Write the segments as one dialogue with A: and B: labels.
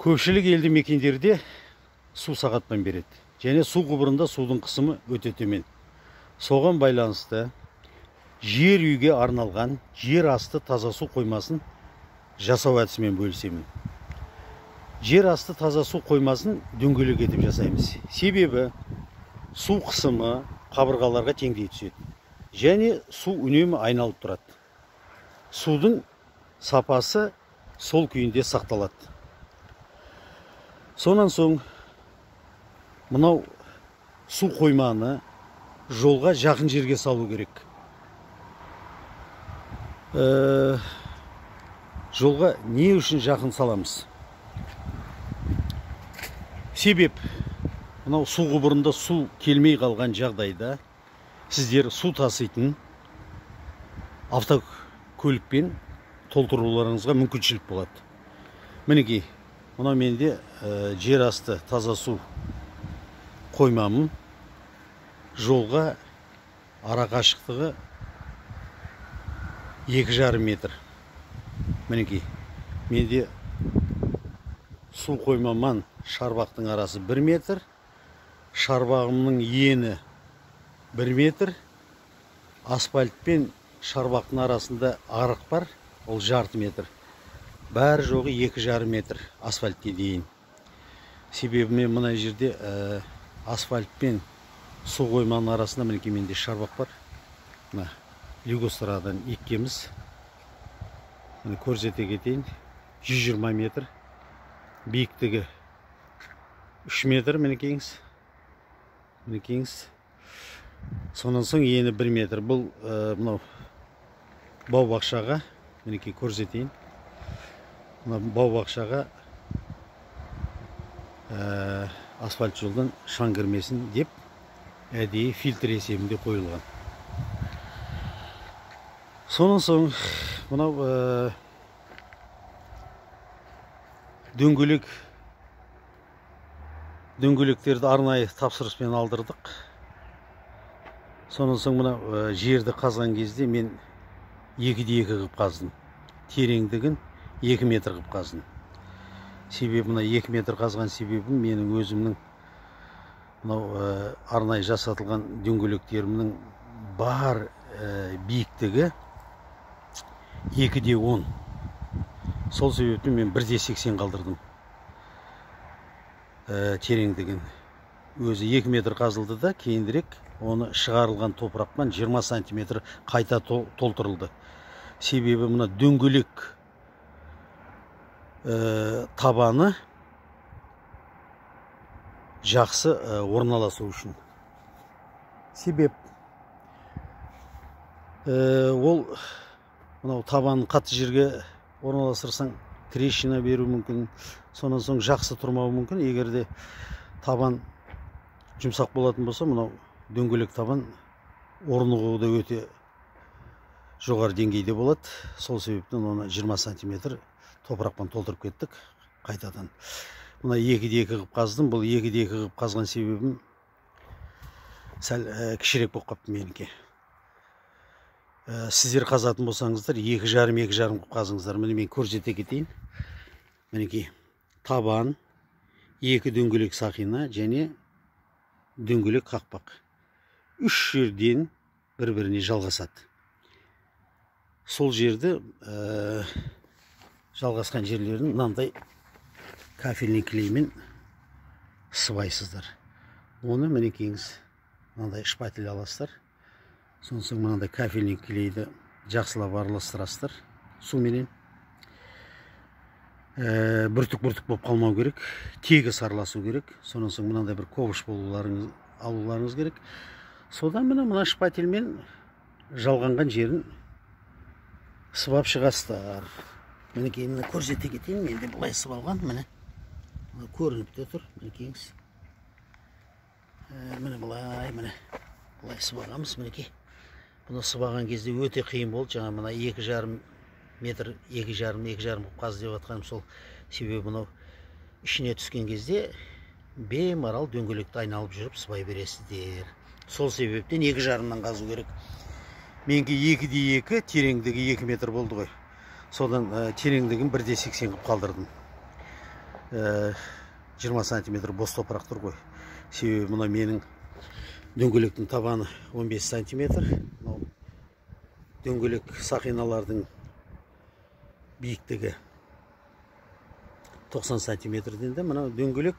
A: Көпшілік елді мекендерде су сағатпен береді. Және су құбырында судың қысымы өте төмен. Соған байланысты жер үйге арналған жер асты таза су қоймасын жасау әдісімен бөлісемін. Жер асты таза су қоймасын дөңгелек етіп жасаймыз. Себебі су қысымы қабырғаларға теңдей түседі. Және су үнемі айналып тұрады. Судың сапасы сол күйінде сақталады. Сонан соң мынау су қойманы жолға жақын жерге салу керек. Жолға не үшін жақын саламыз? Себеп, мынау су құбырында су келмей қалған жағдайда сіздер су таситын автокөлікпен толтыруларыңызға мүмкіншілік болады. Мінекей, мынау менде жер асты таза су қоймамын. Жолға ара қашықтығы 2,5 метр. Мінекей, менде су қоймаман шарбақтың арасы 1 метр, шарбағымның ені 1 метр, асфальт пен шарбақтың арасында арық бар, ол жарты метр. Бәрі жоғы 2,5 метр асфальтке дейін. Себебі мен мына жерде асфальт пен су қойманың арасында мінекей менде шарбақ бар. Мына лигострадан еккеміз. Міне көрсете кетейін. 120 метр. Биіктігі 3 метр мінекейіңіз. Мінекейіңіз. Сонан соң ені 1 метр. Бұл мынау бау-бақшаға, мінекей көрсетейін. Мына бау-бақшаға асфальт жолдан шаң кірмесін деп әдейі фильтр есебінде қойылған. Сонан соң мынау дөңгелектерді арнайы тапсырыспен алдырдық. Сонан соң мынау жерді қазған кезде мен 2-де 2 қылып қаздым. Тереңдігін 2 метр қылып қаздым. Себебі мына 2 метр қазған себебім менің өзімнің мынау арнайы жасатылған дөңгелектерімнің бар биіктігі 2-де 10. Сол себептен мен 1-де 80 қалдырдым тереңдігін. Өзі 2 метр қазылды да, кейінірек оны шығарылған топырақпен 20 сантиметр қайта толтырылды. Себебі мына дөңгелек табаны жақсы орналасу үшін. Себеп ол мынау табанын қатты жерге орналастырсаң трещина беруі мүмкін, сонан соң жақсы тұрмауы мүмкін. Егер де табан жұмсақ болатын болса, мынау дөңгелек табан орнығуы да өте жоғары деңгейде болады. Сол себептен оны 20 сантиметр топырақпен толтырып кеттік қайтадан. Мына 2-де 2 қылып қаздым. Бұл 2-де 2 қылып қазған себебім сәл кішірек болып қапты менікі. Сіздер қазатын болсаңыздар 2,5 2,5 қылып қазыңыздар. Міне мен көрсете кетейін. Мінекей табан, 2 дөңгелек сақина және дөңгелек қақпақ. 3 жерден бір-біріне жалғасады. Сол жерді жалғасқан жерлерін мынандай кафельный клеймен сыбайсыздар. Оны мінекейіңіз мынандай шпатель аласыздар. Сонан соң мынандай кафельный клейді жақсылап араластырасыздар суменен. Бүртік-бүртік болып қалмау керек, тегіс араласу керек. Сонан соң мынандай бір ковш алуларыңыз керек. Содан міне мына шпательмен жалғанған жерін сыбап шығасыздар. Мінекей міне көрсете кетейін, менде былай сыбалған, міне көрініп те тұр, мінекейіңіз. Міне былай, міне былай сыбағанбыз, мінекей. Бұны сыбаған кезде өте қиын болды. Жаңа мына 2,5 метр, 2,5, 2,5 қылып қаз деп жатқаным сол. Себебі мынау ішіне түскен кезде бемарал дөңгелекті айналып жүріп сыбай бересіздер. Сол себептен 2,5-нан қазу керек. Менікі 2-де 2, тереңдігі 2 метр болды ғой. Содан тереңдігін 1,80 қылып қалдырдым. 20 сантиметр бос топырақ тұр ғой. Себебі мына менің дөңгелектің табаны 15 сантиметр. Мынау дөңгелек сақиналардың биіктігі 90 сантиметрден де мына дөңгелек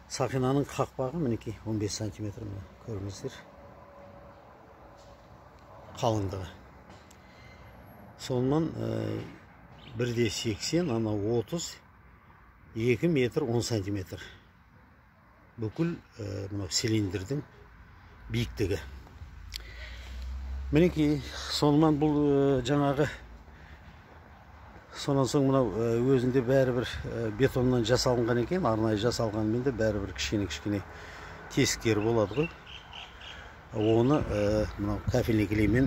A: сақинаның қақпағы мінекей 15 сантиметр, мына көріңіздер қалыңдығы. Сонымен 1,80, ана 32 метр 10 сантиметр. Бүкіл мынау цилиндрдің биіктігі. Мінекей, сонымен бұл жаңағы, сонан соң мынау өзінде бәрібір бетоннан жасалынған екен, арнайы жасалғанымен де бәрібір кішкене-кішкене тесіктері болады ғой. Оны мынау кафельный клеймен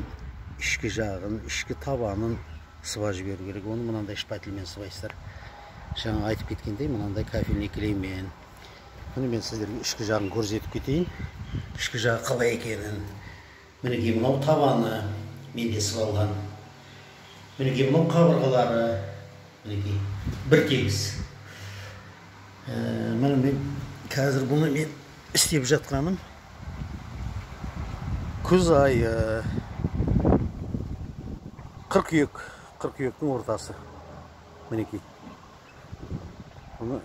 A: ішкі жағын, ішкі табанын сыва жіберу керек. Оны мынандай шпательмен сывайсыздар. Жаңа айтып кеткендей, мынандай кафельный клеймен. Міне мен сіздерге ішкі жағын көрсетіп кетейін. Ішкі жағы қалай екенін. Мінекей мынау табаны менде сывалған. Мінекей мынау қабырғалары, мінекей бір тегіс. Міне мен қазір бұны мен істеп жатқаным күз айы, қыркүйек, қыркүйектің ортасы. Мінекей. Бұны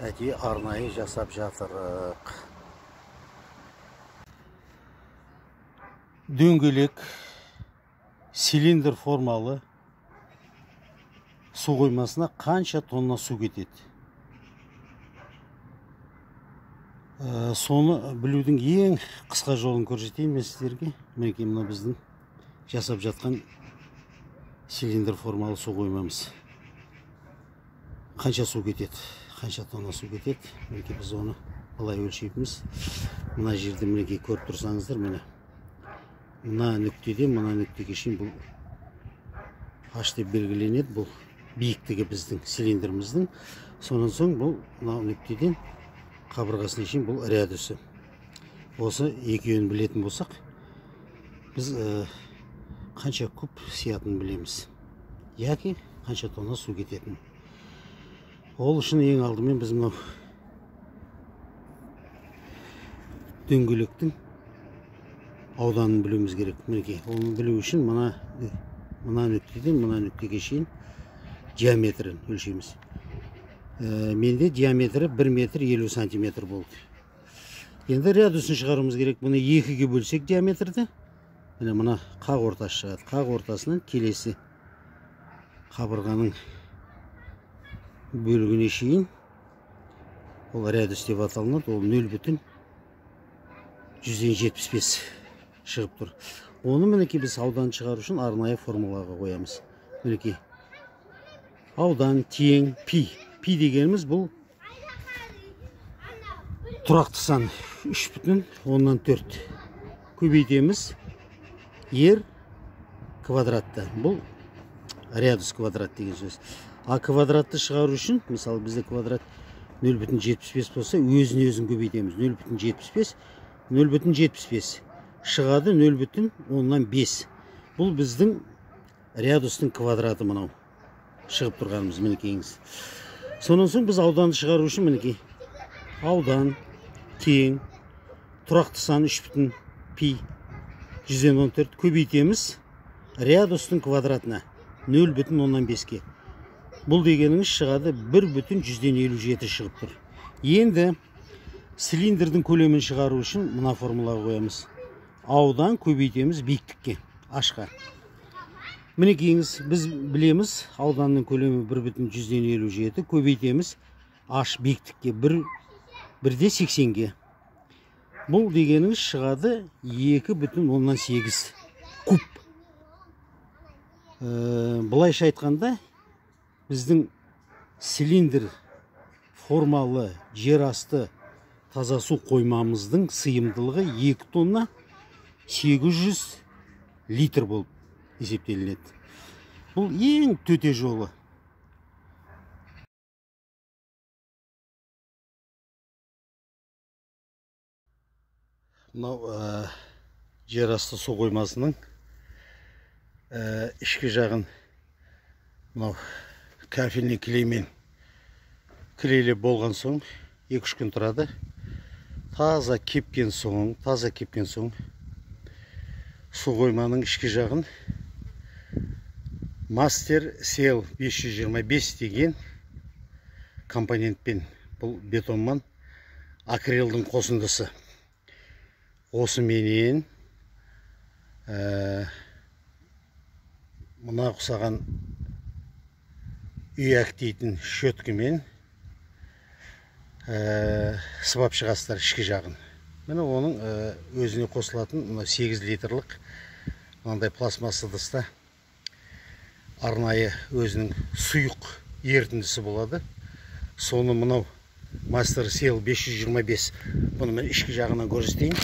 A: әдейі арнайы жасап жатырық. Дөңгелек цилиндр формалы су қоймасына қанша тонна су кетеді? Соны білудің ең қысқа жолын көрсетейін мен сіздерге. Мінекей мына біздің жасап жатқан цилиндр формалы су қоймамыз. Қанша су кетеді? Қанша тонна су кетеді? Мінекей біз оны былай өлшейміз. Мына жерде мінекей көріп тұрсаңыздар, міне мына нүктеден мына нүктеге шейін бұл H деп белгіленеді. Бұл биіктігі біздің цилиндріміздің. Сонан соң бұл мына нүктеден қабырғасына шейін бұл радиусы. Осы екеуін білетін болсақ, біз қанша куб сиятынын білеміз, яки қанша тонна су кететінін. Ол үшін ең алдымен біз мынау дөңгелектің ауданын білуіміз керек. Мінекей, оны білу үшін мына нүктеден мына нүктеге шейін диаметрін өлшейміз. Менде диаметрі 1 метр 50 сантиметр болды. Енді радиусын шығаруымыз керек. Бұны екіге бөлсек диаметрді, міне мына қақ ортасы шығады. Қақ ортасынан келесі қабырғаның бөлігіне шейін ол радиус деп аталынады. Ол 0,175 шығып тұр. Оны мінекей біз аудан шығару үшін арнайы формулаға қоямыз. Мінекей аудан тең пи. Пи дегеніміз бұл тұрақты сан 3,4 көбейтеміз ер квадратты. Бұл радиус квадрат деген сөз. А квадратты шығару үшін, мысалы бізде квадрат 0,75 болса, өзін өзін көбейтеміз. 0,75, 0,75 шығады 0,5. Бұл біздің радиустың квадраты мынау. Шығып тұрғанымыз мінекейіңіз. Сонан соң біз ауданды шығару үшін мінекей аудан тең тұрақты сан 3, пи 114 көбейтеміз радиустың квадратына 0,5-ке. Бұл дегеніңіз шығады 1,157 шығып тұр. Енді цилиндрдің көлемін шығару үшін мына формулаға қоямыз. Аудан көбейтеміз биіктікке, h-қа. Мінекейіңіз, біз білеміз ауданның көлемі 1,157 көбейтеміз h биіктікке 1,80-ге. Бұл дегеніңіз шығады 2,8 куб. Былайша айтқанда, біздің цилиндр формалы жер асты таза су қоймамыздың сыйымдылығы 2 тонна 800 литр болып есептелінеді. Бұл ең төте жолы. Мынау жер асты су қоймасының ішкі жағын мынау кафельный клеймен клейлеп болған соң 2-3 күн тұрады. Таза кепкен соң, су қойманың ішкі жағын Мастер Сел 525 деген компонентпен, бұл бетонман акрилдің қосындысы. Осыменен мына ұқсаған үй әктейтін щеткімен сыбап шығасыздар ішкі жағын. Міне оның өзіне қосылатын мына 8 литрлік мынандай пластмасс ыдыста арнайы өзінің сұйық ерітіндісі болады. Соны мынау Мастер Сел 525, бұны мен ішкі жағынан көрсетейін.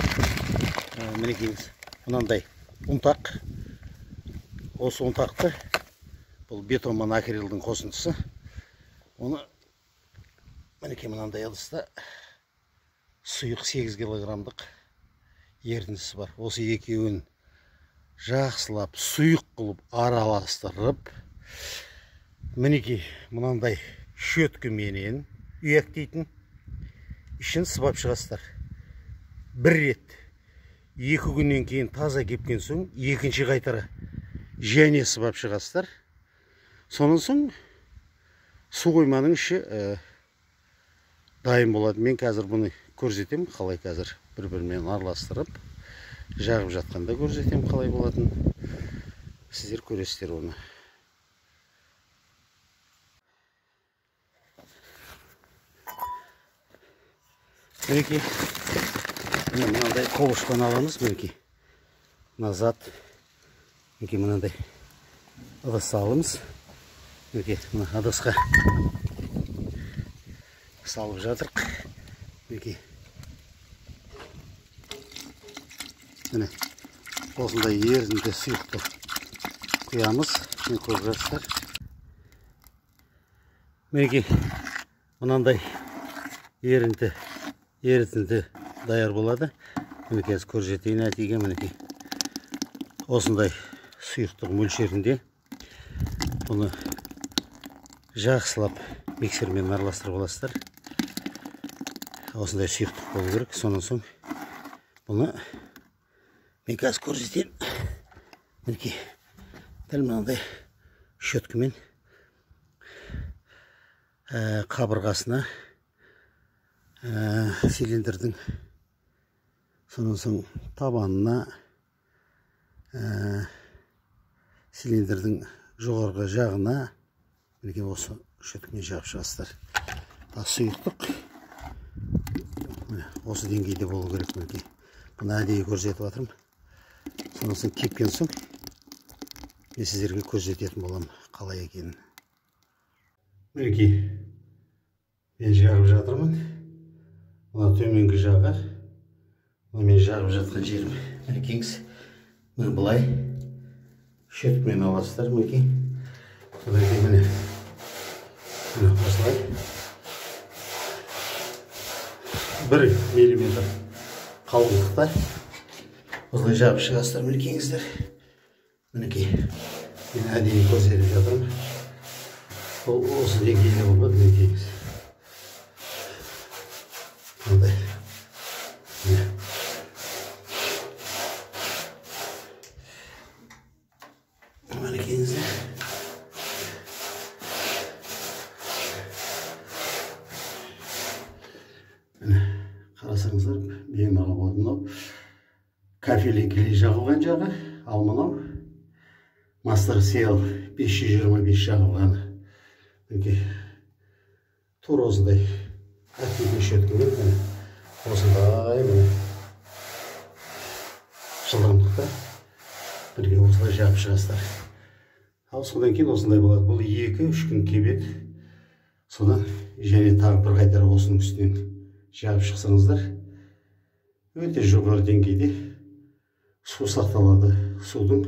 A: Мінекейіңіз, мынандай ұнтақ. Осы ұнтақты, бұл бетон мен акрилдің қосындысы. Оны мінекей мынандай ыдыста сұйық 8 килограммдық ерітіндісі бар. Осы екеуін жақсылап сұйық қылып араластырып, мінекей мынандай щеткіменен үйәктейтін ішін сыбап шығасыздар. Бір рет, 2 күннен кейін таза кепкен соң екінші қайтара және сыбап шығасыздар. Сонан соң су қойманың іші дайын болады. Мен қазір бұны көрсетемін, қалай қазір бір-бірімен араластырып жағып жатқанда көрсетемін қалай болатын. Сіздер көресіздер оны. Мінекей, міне мынандай қобышпаны аламыз, мінекей. Мына зат, мінекей мынандай ыдыс аламыз. Мінекей, мына ыдысқа салып жатырық. Мінекей. Міне осындай ерітінді сұйықты құямыз. Міне көріп жатсыздар. Мінекей мынандай ерітінді даяр болады. Мінекей қазір көрсетейін әтеге. Мінекей осындай сұйықтық мөлшерінде бұны жақсылап миксермен араластырып аласыздар. Осындай сұйықтық болу керек. Сонан соң бұны мен қазір көрсетейін. Мінекей дәл мынандай щеткімен қабырғасына цилиндрдің, сонан соң табанына, цилиндрдің жоғарғы жағына мінекей осы щеткімен жағып шығасыздар. Сұйықтық міне осы деңгейде болу керек. Мінекей бұны әдейі көрсетіп жатырмын. Сонан соң кепкен соң мен сіздерге көрсететін боламын қалай екенін. Мінекей мен жағып жатырмын. Мына төменгі жағы, мына мен жағып жатқан жерім. Мінекейіңіз, міне былай щеткімен аласыздар. Мінекей содан кейін міне осылай 1 миллиметр қалыңдықта осылай жағып шығасыздар. Мінекейіңіздер, мінекей мен әдейі көрсетіп жатырмын. Ол осы деңгейде болады. Мінекейіңіз мынандай. Мінекейіңіздер. Міне қарасаңыздар беймалал болады. Мынау кафель клей жағылған жағы, ал мынау Мастер Сел 525 жағылғаны. Мінекей тура осындай әктейтін щеткімен міне осындай міне жылдамдықта бірге осылай жағып шығасыздар. Ал содан кейін осындай болады. Бұл 2-3 күн кебеді. Содан және тағы бір қайтара осының үстінен жағып шықсаңыздар өте жоғары деңгейде су сақталады, судың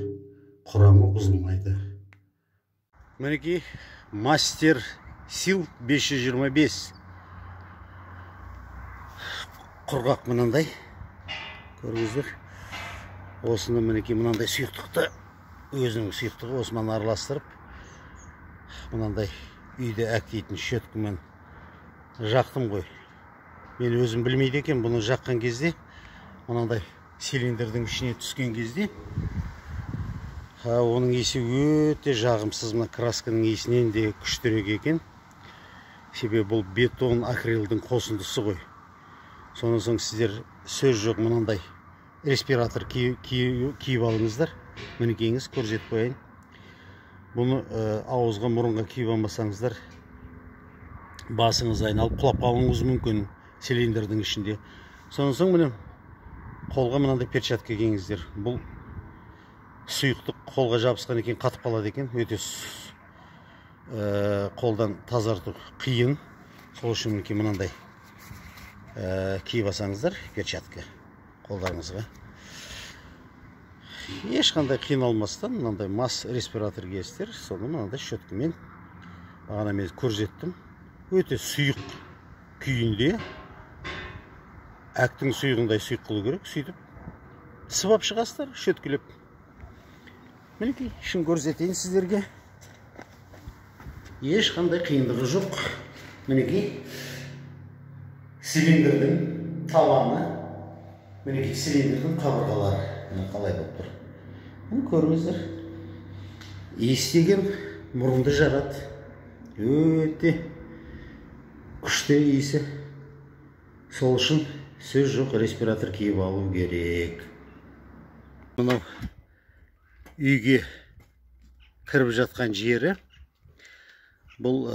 A: құрамы бұзылмайды. Мінекей Мастер Сил 525 құрғақ мынандай, көріңіздер. Осыны мінекей мынандай сұйықтықты, өзінің сұйықтығы осымен араластырып мынандай Үйді әктейтін щеткамен жақтым ғой. Мен өзім білмейді екен, бұны жаққан кезде мынандай цилиндрдің ішіне түскен кезде оның иісі өте жағымсыз, мына красканың иісінен де күштірек екен. Себебі бұл бетон акрилдің қосындысы ғой. Сонан соң сіздер сөз жоқ мынандай респиратор киіп алыңыздар. Мінекейіңіз, көрсетіп қояйын. Бұны ауызға, мұрынға киіп алмасаңыздар, басыңыз айналып құлап қалуыңыз мүмкін цилиндрдің ішінде. Сонан соң міне қолға мынандай перчатка киіңіздер. Бұл сұйықтық қолға жабысқан екен, қатып қалады екен. Өте қолдан тазарту қиын. Сол үшін мінекей мынандай киіп алсаңыздар перчатка қолдарыңызға. Ешқандай қиналмастан мынандай мас респиратор киесіздер. Соны мынандай щеткамен бағана мен көрсеттім. Өте сұйық күйінде, әктің сұйығындай сұйық қылу керек. Сөйтіп сыбап шығасыздар щеткілеп. Мінекей ішін көрсетейін сіздерге. Ешқандай қиындығы жоқ. Мінекей цилиндрдің табаны, мінекей цилиндрдің қабырғалары міне қалай болып тұр. Міне көріңіздер. Иіс деген мұрынды жарады. Өте күшті иісі. Сол үшін сөз жоқ респиратор киіп алу керек. Мынау үйге кіріп жатқан жері. Бұл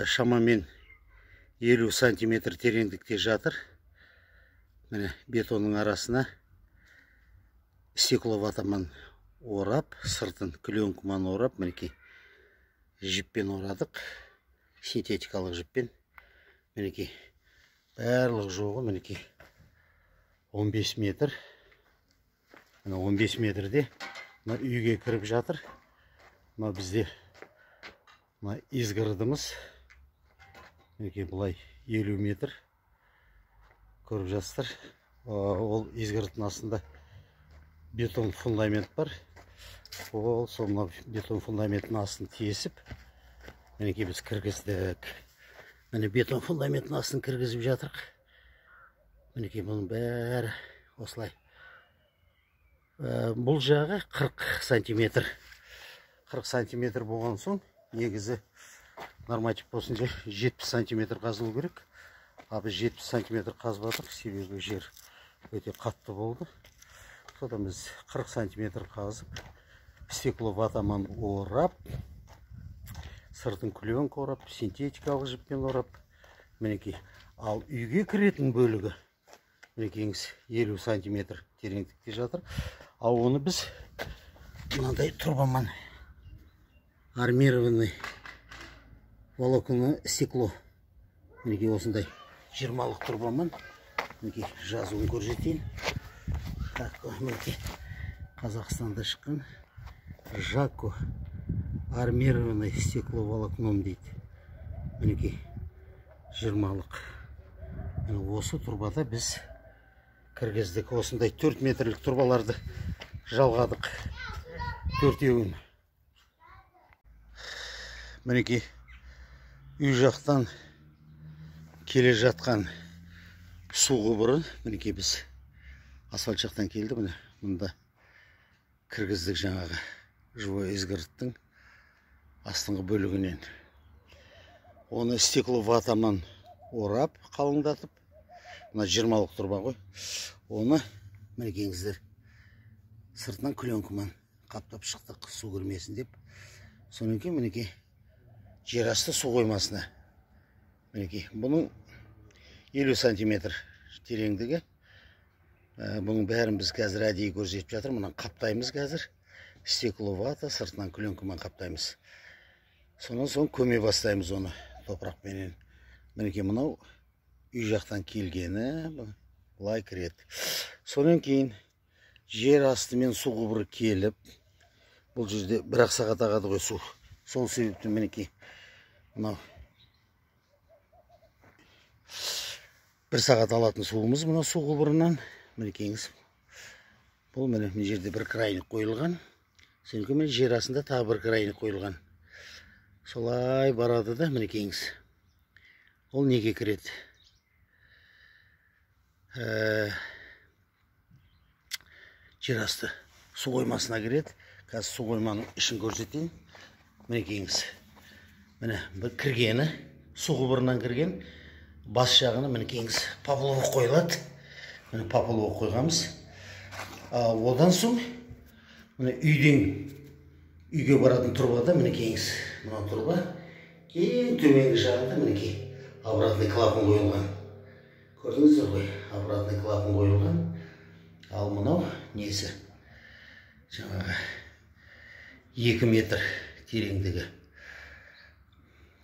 A: шамамен 50 сантиметр тереңдікте жатыр. Міне бетонның арасына стекловатамен орап, сыртын пленкамен орап, мінекей жіппен орадық, синтетикалық жіппен. Мінекей барлық жоғы мінекей 15 метр. Мына 15 метрде мына үйге кіріп жатыр. Мына бізде мына изгородымыз мінекей былай 50 метр көріп жатсыздар. Ол изгородтың астында бетон фундамент бар. Ол сол мына бетон фундаменттің астын тесіп мінекей біз кіргіздік. Міне бетон фундаменттің астын кіргізіп жатырық. Мінекей бұның бәрі осылай. Бұл жағы 40 сантиметр. 40 сантиметр болған соң негізі норматив болсын 70 сантиметр қазылу керек. А біз 70 сантиметр қазбадық, себебі жер өте қатты болды. Содан біз 40 сантиметр қазып, стекловатамен орап, сыртын пленка орап, синтетикалық жіппен орап, мінекей. Ал үйге кіретін бөлігі мінекейіңіз 50 сантиметр тереңдікте жатыр. Ал оны біз мынандай трубамен армированный волоконное стекло, мінекей осындай 20-лық трубамен, мінекей жазуын көрсетейін. Так, мінекей Қазақстанда шыққан Жако армированный стекловолокном дейді. Мінекей 20-лық. Міне осы трубада біз кіргіздік. Осындай 4 метрлік трубаларды жалғадық, төртеуін. Мінекей үй жақтан келе жатқан су құбыры. Мінекей біз асфальт жақтан келді. Міне мұнда кіргіздік жаңағы живой изгородтың астыңғы бөлігінен. Оны стекловатамен орап, қалыңдатып, мына 20-лық труба ғой. Оны мінекейіңіздер сыртынан пленкамен қаптап шықтық, су кірмесін деп. Содан кейін мінекей жер асты су қоймасына. Мінекей бұның 50 сантиметр тереңдігі. Бұның бәрін біз қазір әдейі көрсетіп жатыр. Мына қаптаймыз қазір. Стекловата сыртынан пленкамен қаптаймыз. Сонан соң көме бастаймыз оны топырақпенен. Мінекей мынау үй жақтан келгені былай кіреді. Сонан кейін жер астымен су құбыры келіп, бұл жерде бір-ақ сағат ағады ғой су. Сол себептен мінекей мынау бір сағат алатын суымыз мына су құбырынан. Мінекейіңіз, бұл міне мына жерде бір крайник қойылған. Содан кейін міне жер астында тағы бір крайник қойылған. Солай барады да, мінекейіңіз. Ол неге кіреді? Жерасты су қоймасына кіреді. Қазір су қойманың ішін көрсетейін. Мінекейіңіз. Міне бір кіргені, су құбырынан кірген бас жағына мінекейіңіз поплавок қойылады. Міне поплавок қойғанбыз. Одан соң міне үйден үйге баратын трубада мінекейіңіз мына труба ең төменгі жағында мінекей обратный клапан қойылған. Көрдіңіздер ғой, обратный клапан қойылған. Ал мынау несі? Жаңағы 2 метр тереңдігі.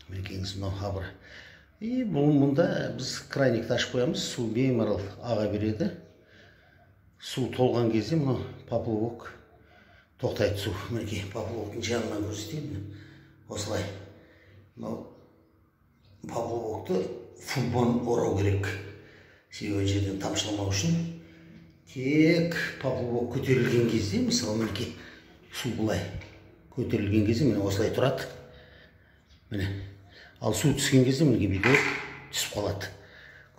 A: Мінекейіңіз мынау хабыр. И бұл мұнда біз краникті ашып қоямыз, су беймарал аға береді. Су толған кезде мынау поплавок тоқтайды су. Мінекей поплавоктың жанынан көрсетейін. Осылай. Мынау поплавокты футбон орау керек. Себебі жерден тамшыламау үшін. Тек поплавок көтерілген кезде, мысалы мінекей су былай көтерілген кезде міне осылай тұрады. Міне. Ал су түскен кезде мінекей бүйтіп түсіп қалады.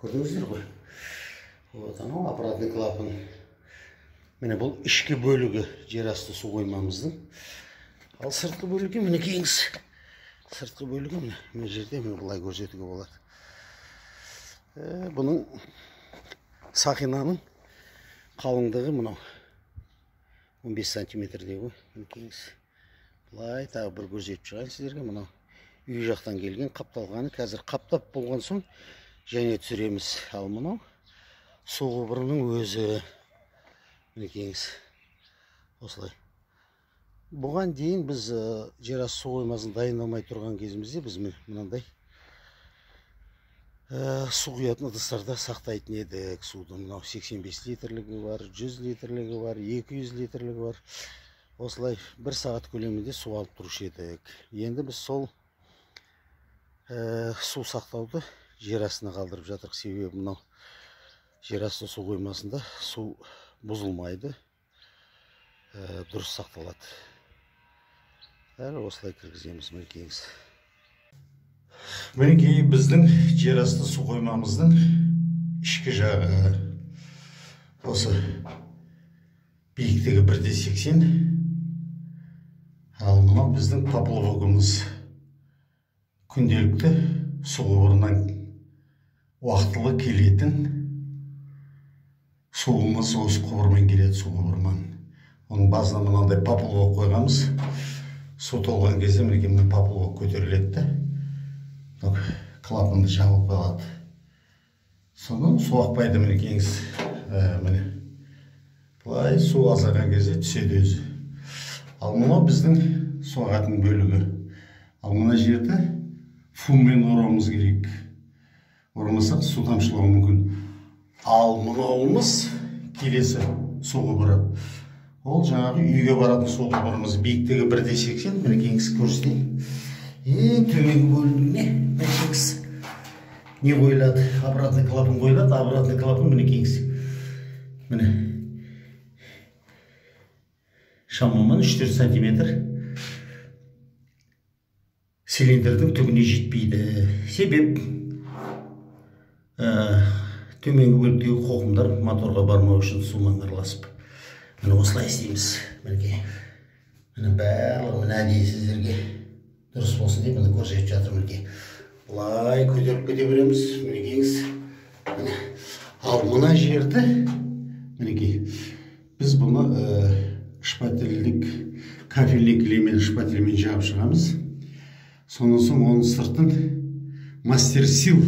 A: Көрдіңіздер ғой. Вот анау обратный клапан. Міне бұл ішкі бөлігі жерасты су қоймамыздың. Ал сыртқы бөлігі мінекейіңіз. Сыртқы бөлігі міне мына жерде міне былай көрсетуге болады. Бұның сақинаның қалыңдығы мынау 15 сантиметрдей ғой. Мінекейіңіз. Былай тағы бір көрсетіп шығайын сіздерге. Мынау үй жақтан келген қапталғаны қазір қаптап болған соң және түсіреміз. Ал мынау су құбырының өзі. Мінекейіңіз. Осылай. Бұған дейін біз жерасты су қоймасын дайындамай тұрған кезімізде біз мынандай су құятын ыдыстарда сақтайтын едік суды. Мынау 85 литрлігі бар, 100 литрлігі бар, 200 литрлігі бар. Осылай бір сағат көлемінде су алып тұрушы едік. Енді біз сол су сақтауды жер астына қалдырып жатырық. Себебі мынау жер асты су қоймасында су бұзылмайды, дұрыс сақталады. Бәрі осылай кіргіземіз мінекейіңіз.
B: Мінекей біздің жерасты су қоймамыздың ішкі жағы. Осы биіктігі 1,80. Ал мынау біздің поплавогымыз. Күнделікті су құбырынан уақытылы келетін суымыз осы құбырмен келеді, су құбырымен. Оның басына мынандай поплавок қойғанбыз. Су толған кезде мінекей мына поплавок көтеріледі де клапанды жабып қалады. Содан су ақпайды мінекейіңіз. Міне былай су азайған кезде түседі өзі. Ал мынау біздің су ағатын бөлігі. Ал мына жерді фуммен орауымыз керек. Орамасақ су тамшылауы мүмкін. Ал мынауымыз келесі су құбыры. Ол жаңағы үйге баратын су құбырымыз. Биіктігі 1,80. Мінекейіңіз көрсетейін. Ең төменгі бөлігіне мінекейіңіз не қойылады? Обратный клапан қойылады. Обратный клапан мінекейіңіз. Міне шамамен 3-4 сантиметр цилиндрдің түбіне жетпейді. Себеп төменгі бөліктегі қоқымдар моторға бармау үшін сумен араласып. Міне осылай істейміз. Мінекей. Міне барлығы міне әдейі сіздерге дұрыс болсын деп міне көрсетіп жатырмын. Мінекей. Былай көтеріп кете береміз. Мінекейіңіз. Міне. Ал мына жерді мінекей біз бұны шпательдік кафельный клеймен шпательмен жауып шығамыз. Сонан соң оның сыртын Мастер Сил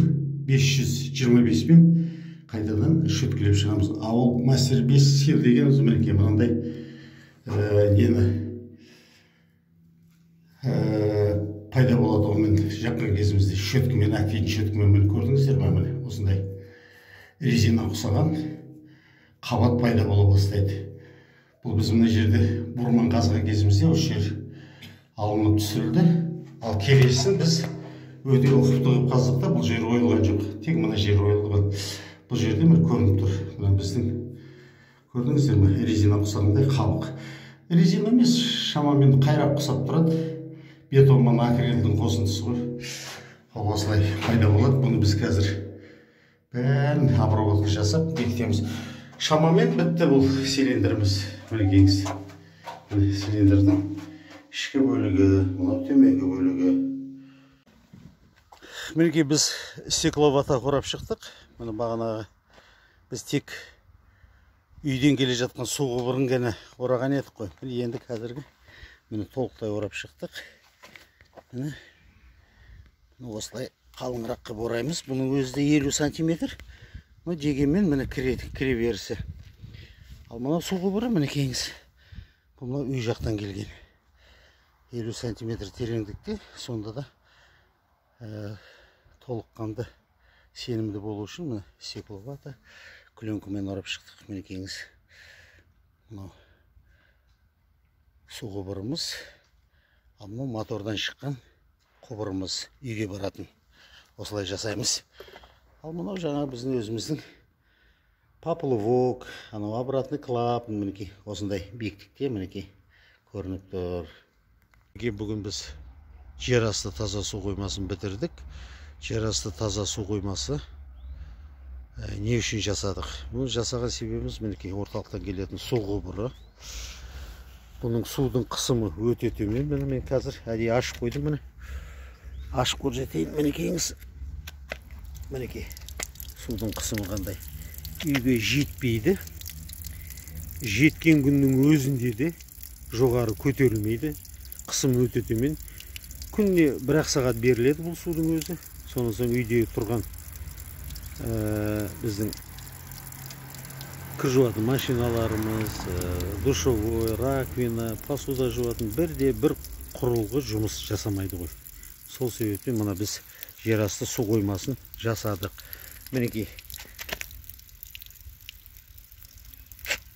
B: 525 пен қайтадан шөткілеп шығамыз. Ал ол Мастер 5 Сил дегеніміз мінекей мынандай нені пайда болады. Онымен жапқан кезімізде шөткімен, әктейтін шөткімен міне көрдіңіздер ме, міне осындай резина ұқсаған қабат пайда бола бастайды. Бұл біз мына жерде бұрман қазған кезімізде осы жер алынып түсірілді. Ал келесін біз өте ұқыпты қылып қаздық та бұл жер ойылған жоқ. Тек мына жер ойылған. Бұл жерде міне көрініп тұр. Мына біздің көрдіңіздер ме, резина ұқсағандай қабық. Резина емес, шамамен қайрақ ұқсап тұрады. Бетон мен акрилдің қосындысы ғой. Ол осылай пайда болады. Бұны біз қазір бәрін обработка жасап бекітеміз. Шамамен бітті бұл цилиндріміз. Мінекейіңіз. Міне цилиндрдің ішкі бөлігі, мынау төменгі бөлігі.
A: Мінекей біз стекловата орап шықтық. Міне бағанағы біз тек үйден келе жатқан су құбырын ғана ораған едік қой. Міне енді қазіргі міне толықтай орап шықтық. Міне осылай қалыңырақ қылып ораймыз. Бұның өзі де 50 сантиметр. Но дегенмен міне кіре берісі. Ал мынау су құбыры мінекейіңіз. Бұл мынау үй жақтан келген. 50 сантиметр тереңдікте, сонда да толыққанды сенімді болу үшін міне стекловата пленкамен орап шықтық. Мінекейіңіз. Мынау су құбырымыз, ал мынау мотордан шыққан құбырымыз үйге баратын. Осылай жасаймыз. Ал мынау жаңа біздің өзіміздің поплавок, анау обратный клапан, мінекей осындай биіктікте мінекей көрініп тұр. Бүгін біз жер асты таза су қоймасын бітірдік. Жер асты таза су қоймасы не үшін жасадық? Бұны жасаған себебіміз мінекей орталықтан келетін су құбыры. Бұның судың қысымы өте төмен. Міне мен қазір әдейі ашып қойдым, міне. Ашып көрсетейін, мінекейіңіз. Мінекей судың қысымы қандай. Үйге жетпейді. Жеткен күннің өзінде де жоғары көтерілмейді. Қысым өте төмен. Күніне бір-ақ сағат беріледі бұл судың өзі. Сонан соң үйде тұрған біздің кір жуатын машиналарымыз, душевой, раковина, посуда жуатын бірде бір құрылғы жұмыс жасамайды ғой. Сол себептен мына біз жер асты су қоймасын жасадық. Мінекей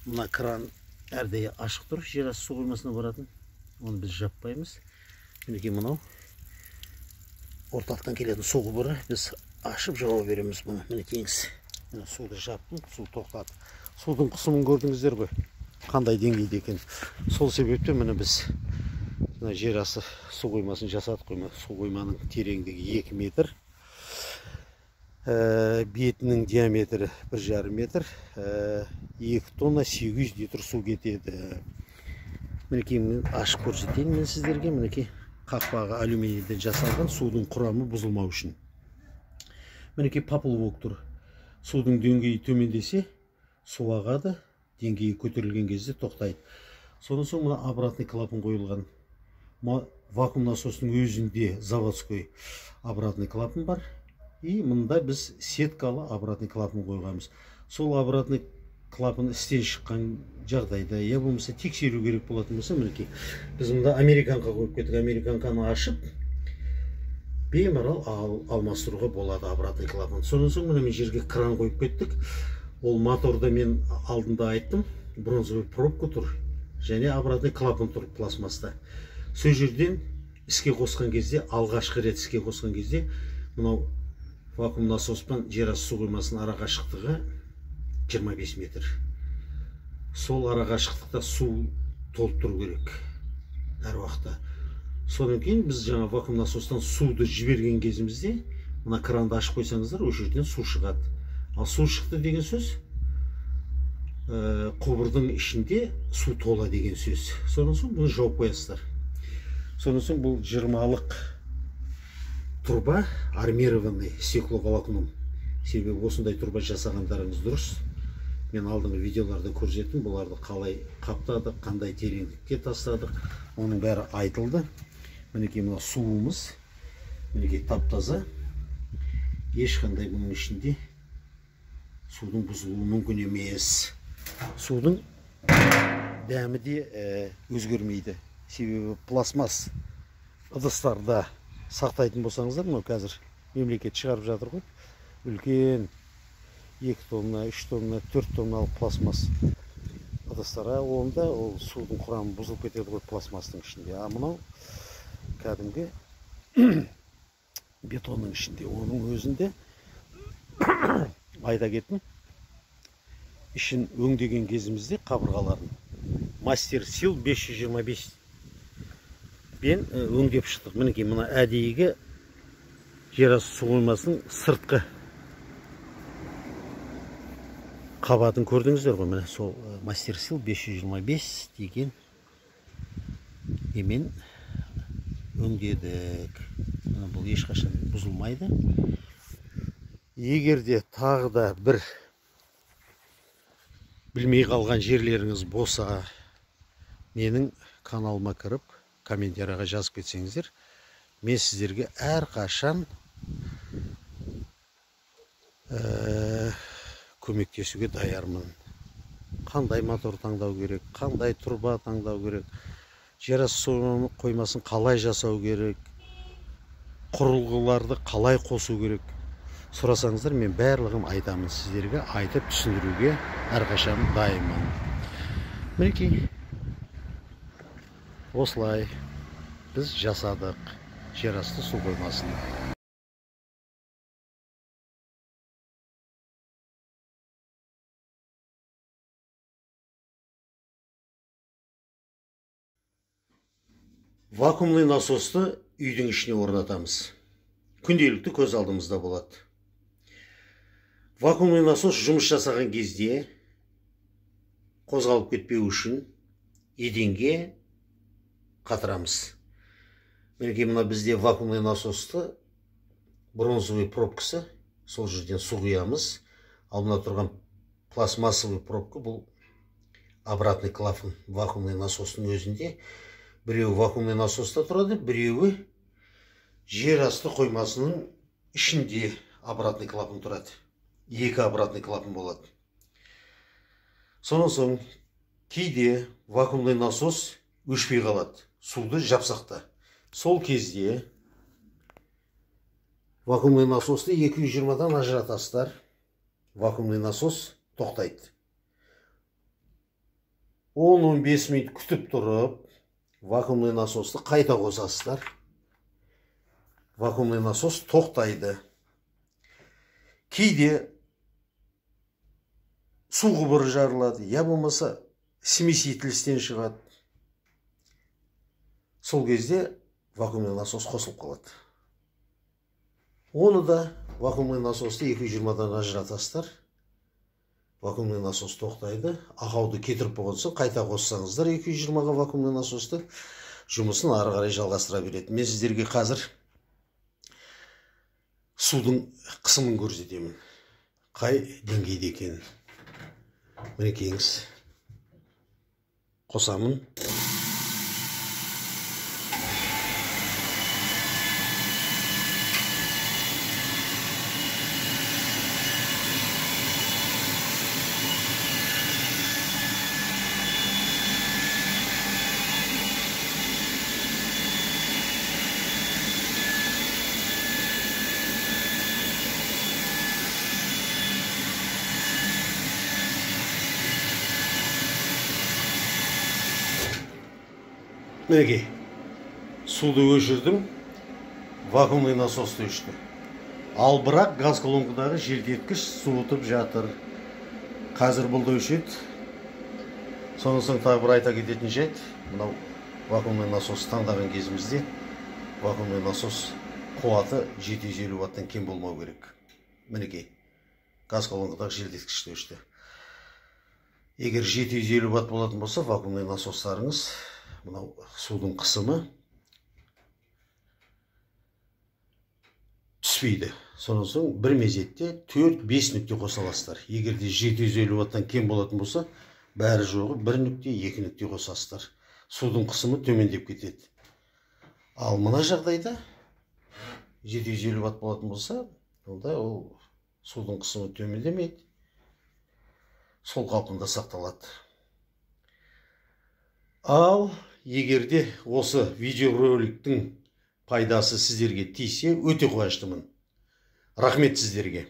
A: мына кран әрдайым ашық тұр, жер асты су қоймасына баратын. Оны біз жаппаймыз. Мінекей мынау орталықтан келетін су құбыры, біз ашып жауа береміз бұны. Мінекейіңіз. Міне суды жаптым, су тоқтады. Судың қысымын көрдіңіздер ғой, қандай деңгейде екен. Сол себептен міне біз мына жер асты су қоймасын жасадық қой. Су қойманың тереңдігі 2 метр, бетінің диаметрі 1,5 метр, 2 тонна 800 литр су кетеді. Мінекей мен ашып көрсетейін мен сіздерге. Мінекей қақпағы алюминийден жасалған, судың құрамы бұзылмау үшін. Мінекей поплавок тұр. Судың деңгейі төмендесе су ағады, деңгейі көтерілген кезде тоқтайды. Содан соң мына обратный клапан қойылған. Вакуум насосының өзінде заводской обратный клапан бар. И мында біз сеткалы обратный клапан қойғанбыз. Сол обратный клапан істен шыққан жағдайда, я болмаса тексеру керек болатын болса, мінекей біз мында американка қойып кеттік. Американканы ашып беймарал алмастыруға болады обратный клапан. Содан соң мына жерге кран қойып кеттік. Ол моторда мен алдында айттым, бронзовый пробка тұр және обратный клапан тұр пластмасста. Сол жерден іске қосқан кезде, алғашқы рет іске қосқан кезде мынау вакуум насоспен жер асты су қоймасының арақашықтығы 25 метр. Сол арақашықтықта су толып тұру керек әр уақытта. Содан кейін біз жаңа вакуум насостан суды жіберген кезімізде мына кранды ашып қойсаңыздар, ол жерден су шығады. Ал су шықты деген сөз, құбырдың ішінде су тола деген сөз. Содан соң бұны жауып қоясыздар. Содан соң бұл 20-лық труба армированный стекловолокном. Себебі осындай труба жасағандарыңыз дұрыс. Мен алдыңғы видеоларда көрсеттім, бұларды қалай қаптадық, қандай тереңдікке тастадық, оның бәрі айтылды. Мінекей мына суымыз, мінекей тап-таза. Ешқандай бұның ішінде судың бұзылуы мүмкін емес. Судың дәмі де өзгермейді. Себебі пластмасс ыдыстарда сақтайтын болсаңыздар, мынау қазір мемлекет шығарып жатыр ғой, үлкен 2 тонна, 3 тонна, 4 тонналық пластмасс ыдыстарға, онда ол судың құрамы бұзылып кетеді ғой пластмасстың ішінде. А мынау кәдімгі бетонның ішінде, оның өзінде айта кеттім, ішін өңдеген кезімізде қабырғаларын Мастер Сил 525 өңдеп шықтық. Мінекей мына әдейігі жерасты су қоймасының сыртқы қабатын көрдіңіздер ғой. Міне сол Мастер Сил 525 деген емен өңдедік. Міне бұл ешқашан бұзылмайды. Егер де тағы да бір білмей қалған жерлеріңіз болса, менің каналыма кіріп комментарияға жазып кетсеңіздер, мен сіздерге әрқашан көмектесуге даярмын. Қандай мотор таңдау керек, қандай труба таңдау керек, жерасты су қоймасын қалай жасау керек, құрылғыларды қалай қосу керек сұрасаңыздар, мен барлығын айтамын, сіздерге айтып түсіндіруге әрқашан дайынмын. Мінекей осылай біз жасадық жерасты су қоймасын. Вакуумный насосты үйдің ішіне орнатамыз. Күнделікті көз алдымызда болады. Вакуумный насос жұмыс жасаған кезде қозғалып кетпеу үшін еденге қатырамыз. Мінекей мына бізде вакуумный насосты бронзовый пробкасы, сол жерден су құямыз. Ал мына тұрған пластмассовый пробка бұл обратный клапан вакуумный насостың өзінде. Біреуі вакуумный насоста тұрады, біреуі жер асты қоймасының ішінде обратный клапан тұрады. Екі обратный клапан болады. Сонан соң кейде вакуумный насос өшпей қалады, суды жапсақта. Сол кезде вакуумный насосты 220-дан ажыратасыздар. Вакуумный насос тоқтайды. 10-15 минут күтіп тұрып, вакуумный насосты қайта қосасыздар. Вакуумный насос тоқтайды. Кейде су құбыры жарылады, я болмаса смеситель істен шығады. Сол кезде вакуумный насос қосылып қалады. Оны да вакуумный насосты 220-дан ажыратасыздар. Вакуумный насос тоқтайды. Ақауды кетіріп болған соң қайта қоссаңыздар 220-ға вакуумный насосты, жұмысын ары қарай жалғастыра береді. Мен сіздерге қазір судың қысымын көрсетемін. Қай деңгейде екенін. Мінекейіңіз. Қосамын. Мінекей, суды өшірдім, вакуумный насосты өшті. Ал бірақ газ колонкадағы желдеткіш суытып жатыр. Қазір бұл да өшеді. Сонан соң тағы бір айта кететін жайт, мынау вакуумный насос таңдаған кезімізде вакуумный насос қуаты 750 ваттан кем болмау керек. Мінекей, газ колонкадағы желдеткіш те өшті. Егер 750 ватт болатын болса, вакуумный насостарыңыз мынау судың қысымы түспейді. Сонан соң бір мезетте 4-5 нүкте қоса аласыздар. Егер де 750 ваттан кем болатын болса, бәрі жоғы 1 нүкте, 2 нүкте қосасыздар. Судың қысымы төмендеп кетеді. Ал мына жағдайда 750 ватт болатын болса, онда ол судың қысымы төмендемейді. Сол қалпында сақталады. Ал егер де осы видеороликтің пайдасы сіздерге тисе, өте қуаныштымын. Рахмет сіздерге.